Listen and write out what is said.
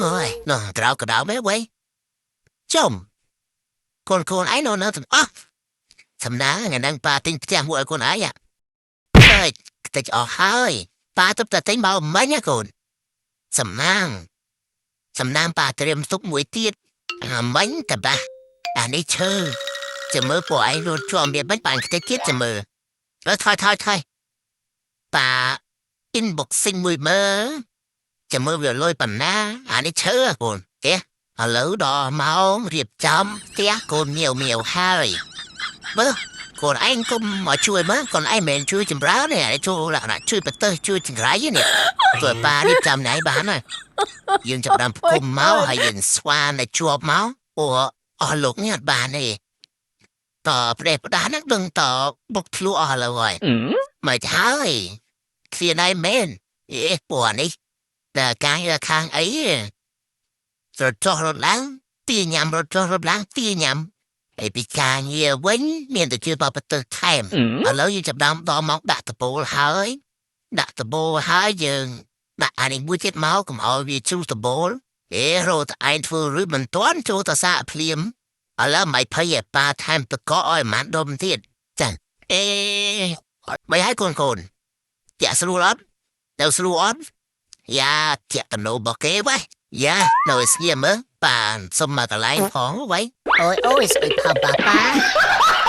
អូយនោះត្រូវកដៅមែនវ៉ៃចំកូនកូនឯងនៅទាំងអស់សំណាងថ្ងៃហ្នឹងប៉ាទិញផ្ទះមួយឲ្យកូនឯងអើយខ្ទេចអស់ហើយប៉ាទៅតែទិញមកមិញណាកូនសំណាងសំណាងប៉ាត្រៀមទុកមួយទៀតអាមិញតបាអានេះឈើចាំមើលពួកឯងរត់ជាប់មានបាញ់បាញ់ខ្ទេចទៀតចាំមើលអើថយថយថយប៉ា unboxing មួយមើលចាំមើលវាលុយប៉ុណ្ណាអានេះឈើកូនទេឥឡូវដល់ម៉ោងរៀបចំផ្ទះកូនមៀវមៀវហើយមើលកូនឯងកុំមកជួយមើលកូនឯងមិនជួយចម្រើនទេជួយលក្ខណៈជួយប្រទើសជួយចង្រៃនេះជួយប៉ារៀបចំណៃបានហើយយើងចាប់ដើមផ្គុំមកហើយយើងស្វានឲ្យជាប់មកអូអស់លោកនេះអត់បានទេតប្រេះផ្ដាស់ហ្នឹងដឹងតបុកធ្លុះអស់លើហើយមិនហើយគ្លៀនហើយមែនអេពួកនេះតែកាយខាងអីរត់ចុះរត់ឡើងទីញ៉ាំរត់ចុះរត់ឡើងទីញ៉ាំហើយពីការងារវិញមានតែជឿបបទៅថែមឥឡូវយើងចាប់ដើមដល់មកដាក់តពូលហើយដាក់តពូលហើយយើងដាក់អានេះមួយទៀតមកកុំឲ្យវាជ្រុះតពូលអេរត់ឯងធ្វើឬមិនទាន់ចូលទៅសាកភ្លាមឥឡូវមិនភ័យឯប៉ាថែមតកឲ្យម៉ាន់ដុំទៀតចាអេមិនហើយកូនកូនចាក់ស្រួលអត់ទៅស្រួលអត់យ៉ាចាក់កណូបកេវ៉េយ៉ានៅស្ងៀមមើលប៉ាសុំមកកន្លែងផងវ៉ៃ អូយអូយស្អុយផប៉ាប៉ា។